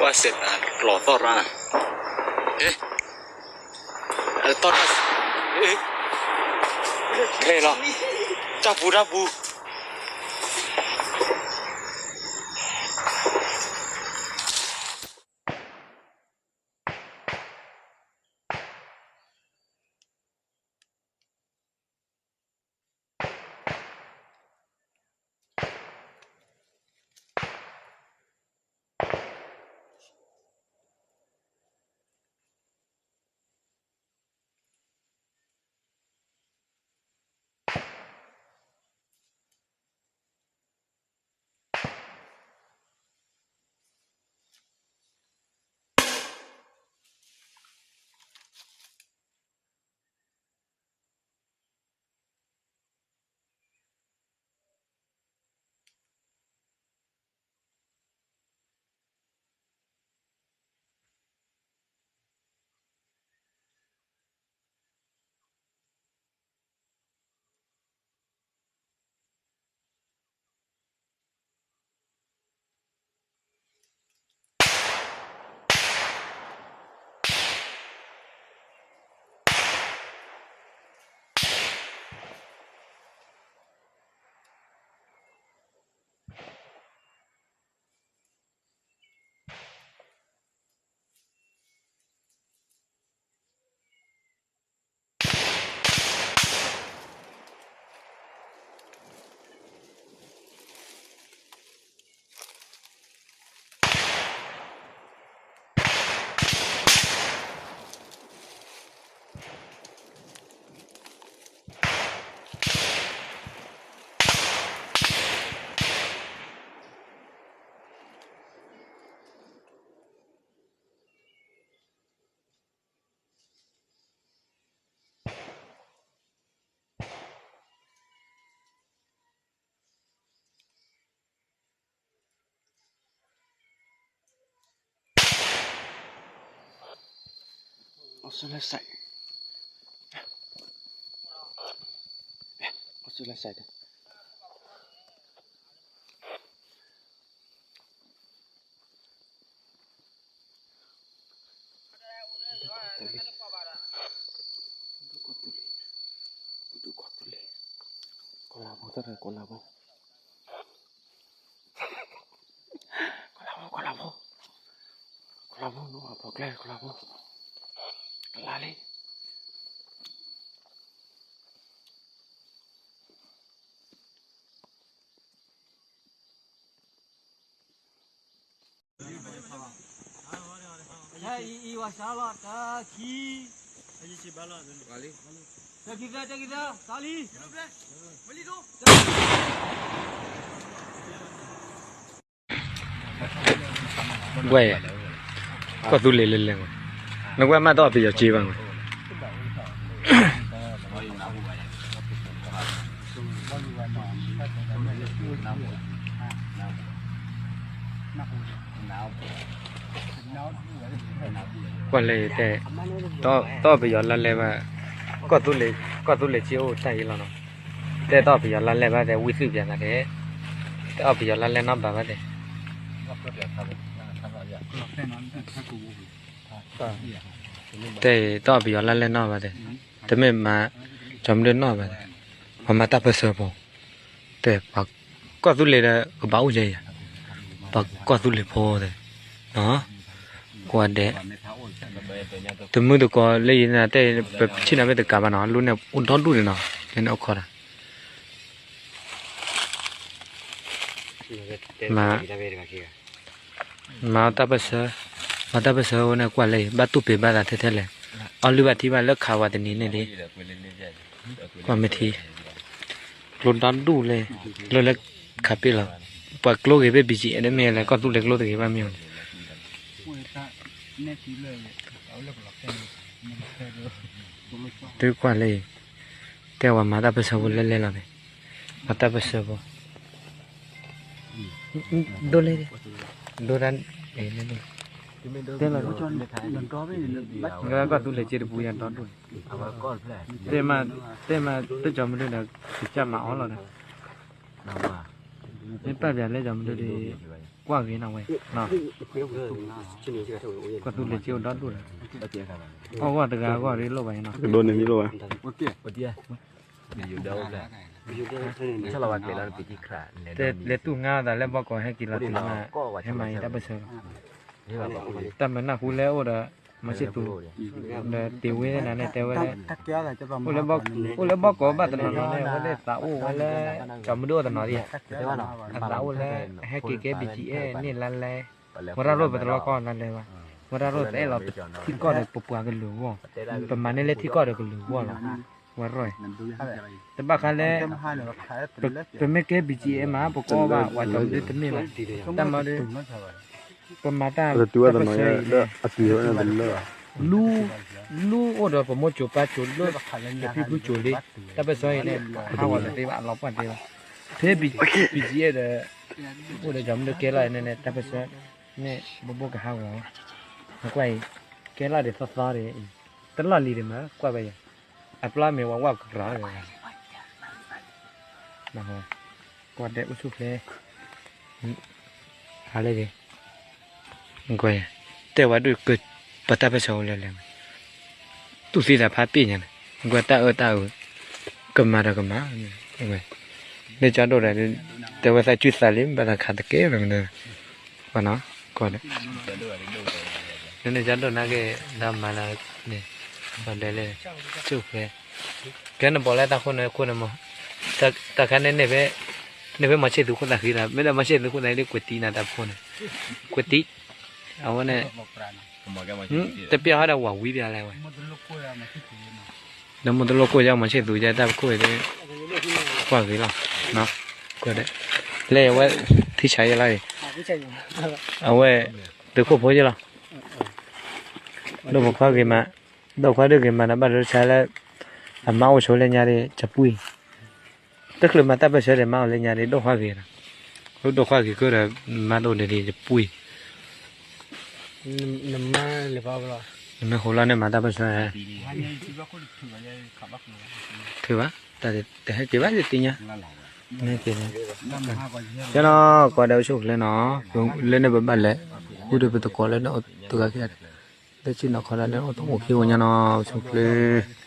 ဝဲစဲးနၤလီၤသီၣ်ရၣ်နၤ, ဟဲ, သီၣ်ရၣ်, ခဲလီၤ, တၢ်ပူၤတၢ်ပူၤ. Australia side. Australia side. ကီၢ်လၤဖိ တၢ်ကီၢ်လၤဖိ ကီၢ်လၤဖိ ကီၢ်လၤဖိ ကီၢ်လၤဖိ နီၢ်အဖီကျဲ ကီၢ်လၤဖိ ကလါလံ အံၤ အံၤ ဝၤစၢ်လီၤ တၢ ခံ တၢ ခံ သၢ တၢ ခံ သၢ သၢ လံ ဝဲ ကီၢ်သူလ့ၤလဲၤလဲၤဝဲ နကွၢ်မးတအီၣ်ပယီၤစ့ဘၣ်ဝဲ ကွၢ်လၢတဲ တအီၣ်ပယီၤလါလဲဘၣ် ကီၢ်သူလ့ၤ ကီၢ်သူလ့ၤစ့အိၣ်တၢ်အံၤလီၤနီၤ တဲတအီၣ်ပယီၤလါလဲဘၣ်တဲ ဝံသုးပျးသးတဲ တအီၣ်ပယီၤလါလဲနီတဘျီဘၣ်တဲ တဲတအီၣ်ပယီၤလါလဲနီတဘၣ်တဲ တမ့ၢ်မၤ ကၠီမဒုၣ်နီၣ်ဘၣ်တဲ ပှၤမၤတၢ်ပၢၢ်ဆၢဖိ တဲ ပှၤကီၢ်သူလ့ၤဒီးကဘၣ်အိၣ်ယဲယၤ ပှၤကီၢ်သူလ့ၤဖိတဲ ကွၢ်ဒဲး တမုၢ်တကိးလၢယၤတဲ ပဆ့ၣ်နီၤမ့ၢ်တကးဘၣ်နီၤ လၢန့ၣ်အိၣ်ဒီဒူၣ်န့ၣ်နီၤ လၢန့ၣ်အိၣ်ခိးတၢ် မၤ မၤတၢ်ပၢၢ်ဆၢ မၤတၢ်ပၢၢ်ဆၢဝဲန့ၣ်ကွၢ်လၢ ဘၣ်တူၢ်ပ့ၤဘၣ်သးထဲထဲလဲၣ် အီလုၢ်ဘၣ်ထံဘၣ်လၢခးဝဲတနံၤန့ၣ်လံ ကွၢ်မ့ၢ်ထံ ကျိဒီဒူၣ်လဲၣ် လၢလၢခးပ့ၢ်လီၤ ပှၤကျိဂ့ၤဘ့ၣ် ဘံၣ်ကၠံအဲၣ် တမ့ၢ်လၢကီၢ်သူလ့ၤကျိတဂ့ၤဘၣ်မ့ၢ်န့ၣ် သုကွၢ်လၢ တဲဝဲမၤတၢ်ပၢၢ်ဆၢဖိလဲၣ်လဲၣ်လီၤန့ၣ် မၤတၢ်ပၢၢ်ဆၢဖိ ဒိၣ်လဲၣ် ဒိၣ်တၢ် တဲလီၤ ကီၢ်သူလ့ၤစ့တပူၤယၤဒီဒူၣ်န့ၣ် တဲမး တဲမးတကၠီမဒုၣ်ဒီး ကစၢ်မၤအီၤလီၤဒီး မ့ၢ်ပာ်ပၠးလၢကၠီမဒုဒီး ကွၢ်ဂ့ၤနီၤဝဲ, ကွၢ်သူလ့ၤက့အိၣ်ဒီဒူၣ်လီၤ, အီၣ်ဂီၢ်တဂၤအဂီၢ်ရ့လိၣ်ဘၣ်နီၤ, လဲၤတူၢ်ငါသးလၢဘီကီးဟဲက့ၤလီၤတုၤမး, ဟဲမၤအံၤတၢ်ပၢၢ်ဆၢလီၤ, တၢ်မၤနၢ်ဟူလၢအိၣ်ဒီး မၤစ့သူ, ဒီးတ့ၢ်ဝ့နၤန့ၣ် တဲဝဲလၢ အိၣ်လၢဘီကီးဘၣ်တနီၤနီၤန့ၣ် အဝဲသးအိၣ်ဝဲလၢ ကၠီမဒုအိၣ်တနီၤဒံးဧါ, အသးအိၣ်လၢ အဟဲက့ၤကဲ ဘံၣ်ကၠံအဲၣ်န့ၣ်လါလဲ, ဝဲဒၣ်ရိၣ်ပတလီၢ်ကီၢ်လါလဲဘၣ်, ဝဲဒၣ်ရိၣ်တအဲၣ်လီၤထံကီၢ်ဒီးပပှၤကလုာ်အဂီၢ်, ပမၤန့ၢ်လၢထံကီၢ်ဒီးကလုာ်အဂီၢ်လီၤ, ဝဲရိၣ်, တဘၣ်ဃးလၢ ပမ့ၢ်ကဲ ဘံၣ်ကၠံအဲၣ်မး ပကအီၣ်ဘၣ် ပှၤကၠီမဒုတမ့ၢ်ဘၣ်, တၢ်မၤဒီး ပမၤတၢ်တၢ်ပၢၢ်ဆၢအံၤန့ၣ် လူ လူအိၣ်ဒီးပမိၢ်ကၠိၤပၢ်ကၠိၤလၢ ပဖံဖုကၠိၤလံ, တၢ်ပၢၢ်ဆၢအံၤန့ၣ် ဟးဂီၤတသ့ဘၣ် အလီၤပှၢ်တသ့ဘၣ်, ဖဲ ဘံၣ်ကၠံအဲၣ်ဒီး အိၣ်ဒီးကၠီမဒုကဲလီၤန့ၣ် တၢ်ပၢၢ်ဆၢန့ၣ် ဘိဘိကဟးဂီၤ, ကွၢ်အံၤ ကဲလီၤဒံးသီသီဒံး, တလီၢ်လံၤဒံးမး ကွၢ်ဝဲယၤ, အပျီမ့ၢ်ဝဲဝဲကရၢ, ကွၢ်ဒဲးအိၣ်ဆူၣ်ဖျဲး ဟးလၢဂ့ၤ, ကွၢ်, တဲဝဲဒၣ်က ပတၢ်ပၢၢ်ဆၢအိၣ်လၢလဲၣ်, တူၢ်သံသးဖးပ့ၣ်ညါန့ၣ်, ကွၢ်တၢ်အၢတၢ်အၢ, ကမၤဒီးကမၤ, လၢကၠီဒိၣ်ဒီး တဲဝဲသးစုသးလံ ဘၣ်တၢ်ခးတကဲလီၤ, ကွၢ်နီၤ, ကွၢ်ဒီး လၢန့ၣ်ကၠီဒိၣ်နာ်က့ၤ ဒီးမၤလၢန့ၣ်, ဘၣ်လဲၤလၢ ဆူၣ်ဖျဲး, ကဲနဘီလၢတၢ်ခိၣ်န့ၣ်ခိၣ်န့ၣ်မး, တၢ်ခါန့ၣ် န့ၣ်ဖဲမီၤဆ့ၣ်သူခိၣ်သးဃံလီၤ, မ့ၢ်ဒီးမီၤဆ့ၣ်သူခိၣ်သးဃံဒ်ကွဲးတံၢ်နၤတၢ်ဖိန့ၣ်, ကွဲးတံၢ်, အဝဲန့ၣ်, တပျၢ်ဟီဒီးဝၤဝံပျၢ်လဲၣ်ဝဲ ဒီးမိၢ်တလိၣ်ကိၢ်ယါမီၤဆ့ၣ်သူယါတၢ်ပခိၣ်အံၤ, ကွၢ်ဂ့ၤလီၤ, ကွၢ်ဒီး, လၢအဝဲ ထံဆးယဲလီၤအံၤ, အဝဲ သုးခိၣ်ဖိယဲလီၤ, ဒိၣ်ဖိခွါဂ့ၤမး, ဒိၣ်ခွါဒုးဂ့ၤမးဒီးဘၣ်ဒိဆါလၢ အမါအိၣ်ဆိးလၢညါဒီး ယပှံၢ်, တချုးမၤတၢ်ပၢၢ်ဆၢဒီးမါအိၣ်လၢညါဒီး ဒိၣ်ခွါဂ့ၤဒီး, ဒိၣ်ခွါဂ့ၤကဒီး မါတအိၣ်ဒီး ယပှံၢ် နမ့ၢ်ဟူးလီၤန့ၣ်မၤတၢ်ပၢၢ်ဆၢ, ထုးဘၣ်, တၢ်တဟဲက့ၤဘၣ်ယသ့ၣ်ညါ, ကဲနီၤ ကွၢ်ဒီးအိၣ်ဆူၣ်အိၣ်ချ့နီၤ, လၢန့ၣ်ပဘၣ်လဲၤ, ဃုဒီးပသကိးလၢန့ၣ်အိၣ်တဂၤခံဂၤ, လၢဆ့ၣ်နီၤခီဒၣ်လၢအိၣ်တအိၣ်ခံဂၤညါနီၤ အိၣ်ဆူၣ်အိၣ်ချ့